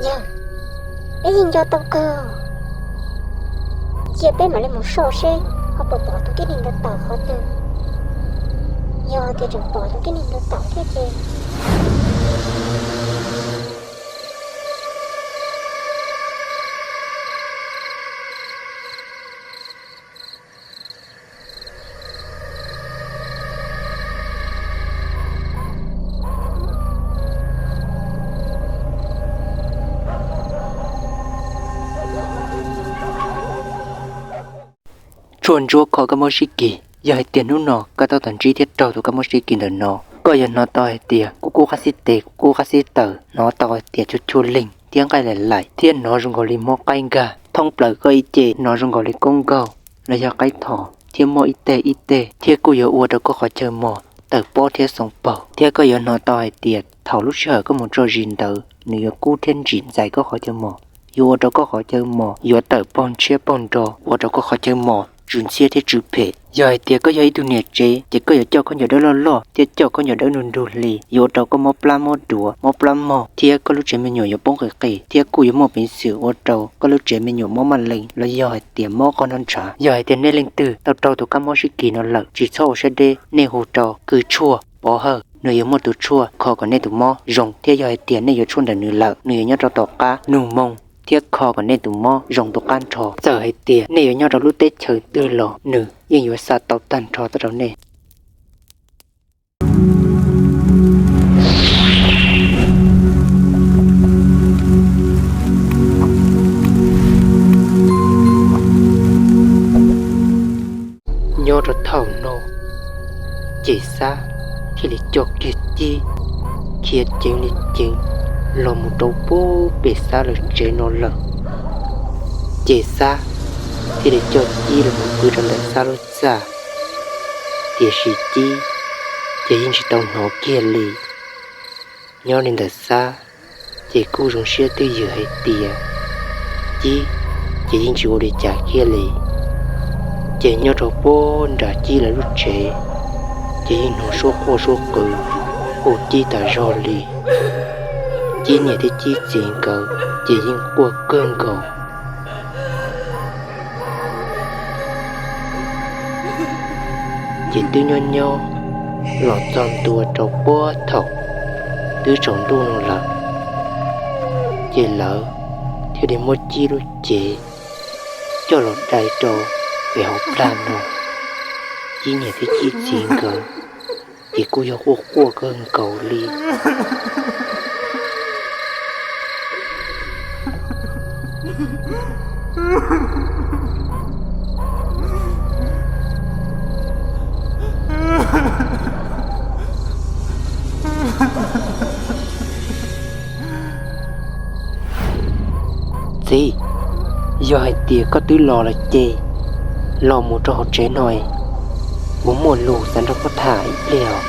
Yawg, peb yeej nco tau kawg. Cia peb mam li mus soj seb ho puas pom tus tib neeg ntawd tawm qhov twg. Yog tias tseem pom tus tib neeg ntawd tawm thiab ces Tshuaj ntsuab kho kab mob sib kis. Yog hais tias hnub no koj tab tom ntsib thiab raug tus kab mob sib kis ntawm no, koj yuav hnov tau hais tias kub kub qab xib tes, kub kub qab xib taw, hnov tau hais tias chua chua leeg thiab nqaij laim laim, thiab hnov zoo nkaus li mob qaib nkag thoob plaws koj ib ce, hnov zoo nkaus li koob nkaug los yog qaib thom, thiab mob ib teg ib teg, thiab kuj yuav ua rau koj qhov chaw mos tawm pob thiab xoo paug. Thiab koj yuav hnov tau hais tias thaum lub sij hawm koj mus tso zis ntawd nws yuav kub thiab ntsim ntxais koj qhov chaw mos, yuav ua rau koj qhov chaw mos yuav tawm paug ntshiab paug nro, ua rau koj qhov chaw mos tsw ntxhiab thiab tsw phem. Yog hais tias koj yog ib tug niam tsev ces koj yuav coj khaub ncaws dawb loj loj thiab coj khaub ncaws dawb nrug nrug hli, yuav ua rau koj mob plab mob duav, mob plab mog, thiab koj lub tsev me nyuam yuav poob qis qis, thiab kuj yuav muaj peev xwm ua rau koj lub tsev me nyuam mob maj leej los yog hais tias mob qoj noj ntshav. Yog hais tias nej leej twg tau raug tus kab mob sib kis no lawm, tsis txhob ua siab deb, nej hu rau Kws Tshuaj Pov Hawj, nws yuav muaj tus tshuaj kho kom nej tus mob zoo, thiab yog hais tias nej yuav tshuaj ntawm nws lawm, nws yuav nyob rau tom qab nug moo thiab kho kom nej tus mob zoo tu qab nrho. Txawm hais tias nej yuav nyob rau lub teb chaws twg los nws yeej yuav xa tau tag nrho tuaj rau nej. Nyob rau thaum no, ces Xab thiaj li coj kiag Cib khiav ceev li ceev los mus rau puag pem Xab lawv tsev no lawm. Ces Xab thiaj li coj Cib los mus pw rau ntawm Xab lub txaj. Tiam sis Cib ces yeej tsis tau hnov kiag li. Nyob li ntawm Xab ces kuj zoo siab twj ywm hais tias Cib ces yeej tsis ua li cas kiag li. Ces nyob rau puag nram Cib lawv lub tsev ces yeej hnov suab quaj suab qw hu Cib tas zog li. Cib niam thiab Cib txiv nkawd ces yeej quaj kawg nkaus. Ces twb nyob nyob los txog ntua rau puag thaum twb tsaus ntuj no lawm, ces lawv thiaj li muab Cib lub cev coj los dai rau pem hauv plag no. Cib niam thiab Cib txiv nkawd ces kuj yog quaj quaj kawg nkaus li. Txiv, yog hais tias koj twb los lawm ces los mus rau hauv tsev no, kuv muaj lus xav nrog koj tham ib pliag os.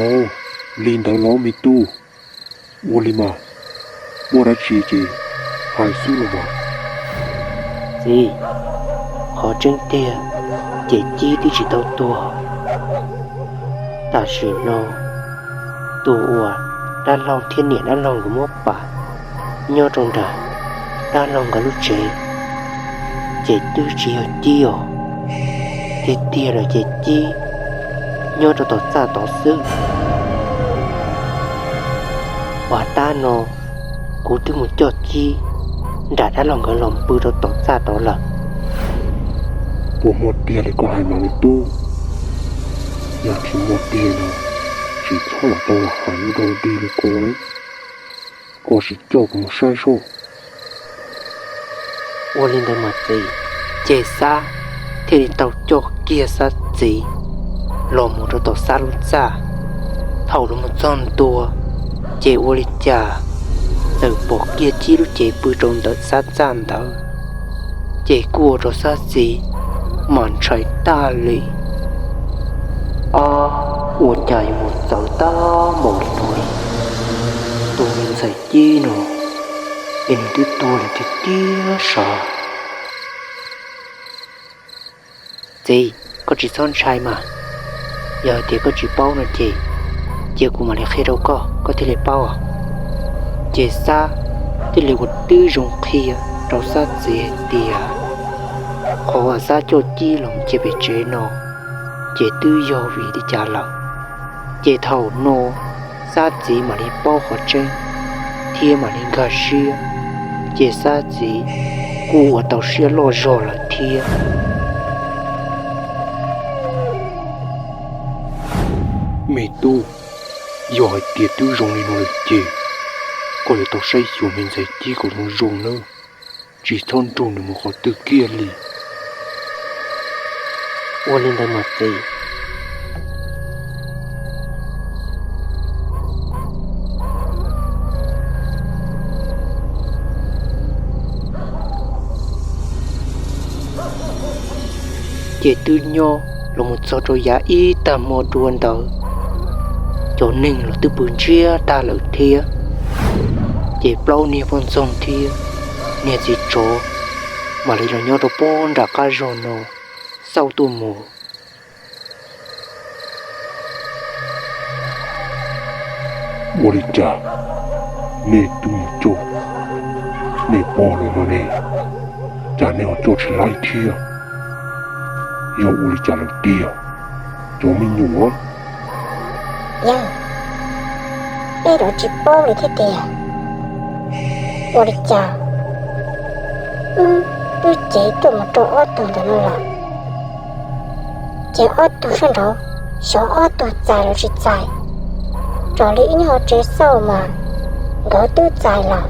Ov, li ntawd los me tub, ua li mas, muaj dab tsi ces hais xwb los mas. Txiv, qhov tseeb tiag ces Cib twb tsis tau tuag. Tam sim no tus uas dab laug thiab niam dab laug nkawd muab pam nyob rau nram dab laug nkawd lub tsev ces twb tsis yog Cib os. Tiag tiag lawm ces Cib nyob rau tom txaj tod xwb. Ua tab no kuv twb mus coj Cib nram dab laug nkawd los pw rau tom txaj tod lawm. Puas muaj tiag li koj hais mas me tub? Yog tsis muaj tiag no, tsis txhob lam tau hais lus dog dig li ko. Koj sim coj kuv mus saib soj. Ua li ntawd mas txiv. Ces Xab thiaj li tau coj kiag Xab txiv los mus rau tom Xab lub txaj. Thaum los mus txog ntua, ces ua li cas txawm pom kiag Cib lub cev pw rau ntawm Xab txaj ntawd. Ces kuj ua rau Xab txiv mas ntshai tag li. Ob, ua cas yuav mus txawv tag npaum li no li? Tus me ntxhais Cib no es nws twb tuag lawm tiag tiag sav. Txiv, koj tsis txhob ntshai mas. Yog hais tias koj tsis paub no ces cia kuv mam li qhia rau koj, koj thiaj li paub os. Ces Xab thiaj li ua tib zoo qhia rau Xab txiv hais tias qhov uas Xab coj Cib los mus cia pem tsev no ces twb yog vim li cas lawm. Ces thaum no Xab txiv mam li paub qhov tseeb thiab mam li nkag siab, ces Xab txiv kuj ua tau siab loj zog lawm thiab. Me tub, yog hais tias twb zoo li no lawm ces koj yuav tau saib xyuas me ntxhais Cib kom zoo zoo nawb, tsis txhob nrug nws mus qhov twg kiag li. Ua li ntawd mas txiv. Ces twb nyob los mus txog rau yav ib tag hmo dua ntawd, cov neeg los twb pw ntsiag tag lawm thiab. Ces plaub niag poj ntxoog thiab niag txiv tsov mam li los nyob rau puag nram qab zos no xauj tuaj mus. Ua li cas nej twb mus coj nej pog los no ne, cas nej ho coj tsis laib thiab? Yog ua li cas lawm tiag, cov me nyuam? Yog, peb rov tsis paub li thiab tiag. Ua li cas wb twb cev tuaj mus rau ob tug ntawm no lawm, ces ob tug sab nraud xyov ob tug txais los tsis txais. Raws li wb nyob hauv tsev xauj mas nkawd twb txais lawm,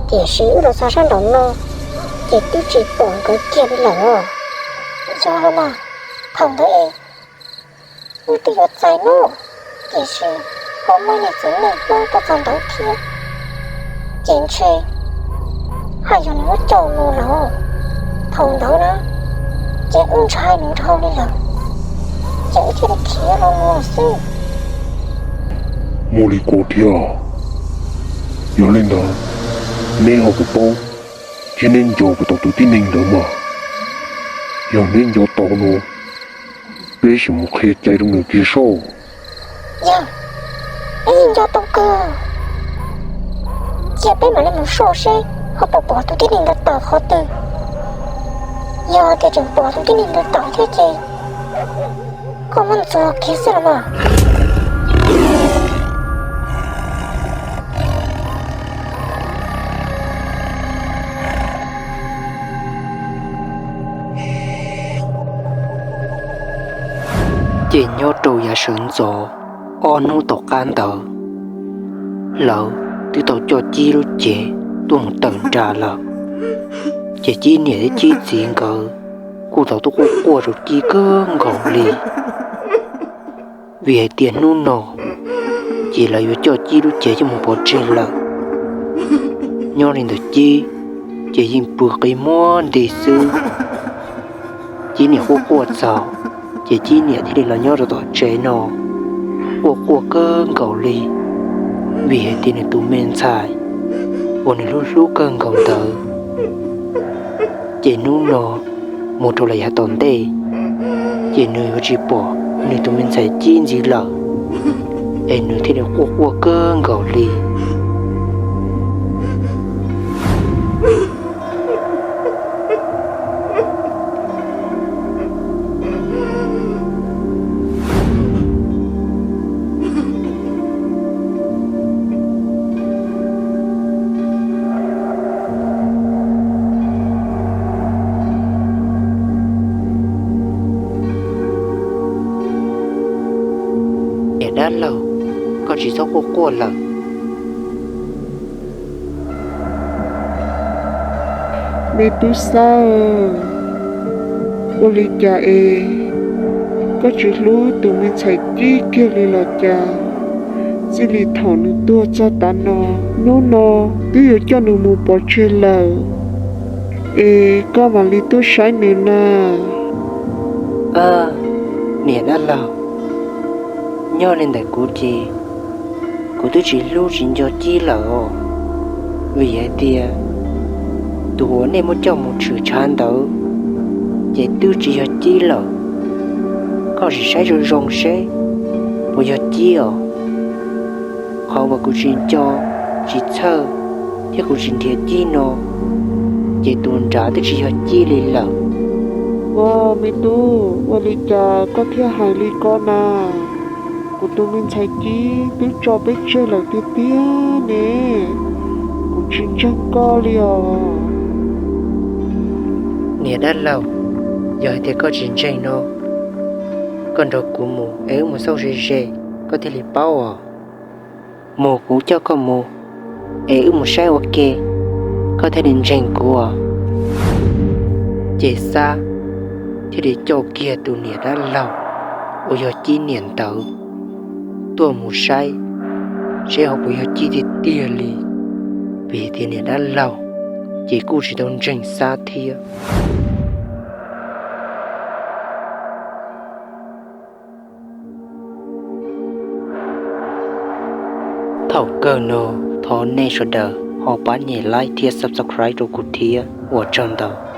tiam sis wb los txog sab nraum no ces twb tsis pom nkawd kiag li lawm os. Yog los mas, thaum ntawd es wb twb yuav txais no, tiam sis ho muaj niag txiv neej Hmoob tuaj txog ntawd thiab, ces ntshe haj yog nws muab coj mus lawm. Thaum ntawd na, ces wb ntshai nws dhau li lawm, ces wb thiaj li khiav los mus xwb. Muaj li ko thiab. Yog li ntawd, neb ho puas paub thiab neb nco puas tau tus tib neeg ntawd mas? Yog neb nco tau no, peb sim mus qhia cai rau nws kiag saib. Yog, peb yeej nco tau kawg. Cia peb mam li mus soj seb ho puas pom tus tib neeg ntawd tawm qhov twg. Yog tias tseem pom tus tib neeg ntawd tawm thiab ces koj muab ntxuag kiag xwb los mas. Ces nyob rau yav sawv ntxov ob hnub tom qab ntawd, lawv twb tau coj Cib lub cev tuaj mus tawm nram lawm. Ces Cib niam thiab Cib txiv nkawd kuj tau tuaj quaj quaj rau Cib kawg nkaus li, vim hais tias hnub no ces lawv yuav coj Cib lub cev coj mus pov tseg lawm. Nyob li ntawm Cib ces yeej pw qi muag nti xwb. Cib niam quaj quaj txaus, ces Cib niam thiaj li los nyob rau tom tsev no, quaj quaj kawg nkaus li, vim hais tias nws tus me ntxhais uas nws hlub hlub kawg nkaus ntawd, ces hnub no mus rau lawm yav tom ntej, ces nws yuav tsis pom nws tus me ntxhais Cib ntxiv lawm, es nws thiaj li quaj quaj kawg nkaus li. Niam dab laug, koj tsis txhob quaj quaj lawm. Me tub Xab, ua li cas es koj tsis hlub tus me ntxhais Cib kiag li los cas? Txij li thaum nws tuag txog tav no, hnub no twb yuav coj nws mus pov tseg lawm, es koj mam li tuaj saib nws na. Niam dab laug, nyob li ntawm kuv ces kuv twb tsis hlub tsis nco Cib lawm os, vim hais tias tus uas nej muab coj mus tshwm tshav ntawd ces twb tsis yog Cib lawm. Koj sim saib zoo zoo seb puas yog Cib os. Qhov uas kuv tsis nco tsis txhawj thiab kuv tsis nrhiav Cib no, ces tus nrad twb tsis yog Cib li lawm. Ua, me tub, ua li cas koj thiaj hais li ko na? Kuv tus me ntxhais Cib twb tso peb tseg lawm tiag tiag ne. Kuv tsis ntseeg koj li os. Niam dab laug, yog hais tias koj tsis ntseeg no, koj nrog kuv mus es wb mus xauj ze ze, koj thiaj li paub os. Mus, kuv coj koj mus, es wb mus saib ua ke, koj thiaj li ntseeg kuv os. Ces Xab thiaj li coj kiag tus niam dab laug uas yog Cib niam ntawd tuaj mus saib seb ho puas yog Cib tiag tiag li, vim tias niam dab laug ces kuj tsis tau ntseeg Xab thiab. Thaum kawg no, thov nej sawv daws ho pab nyem like thiab subscribe rau kuv thiab, ua tsaug ntau.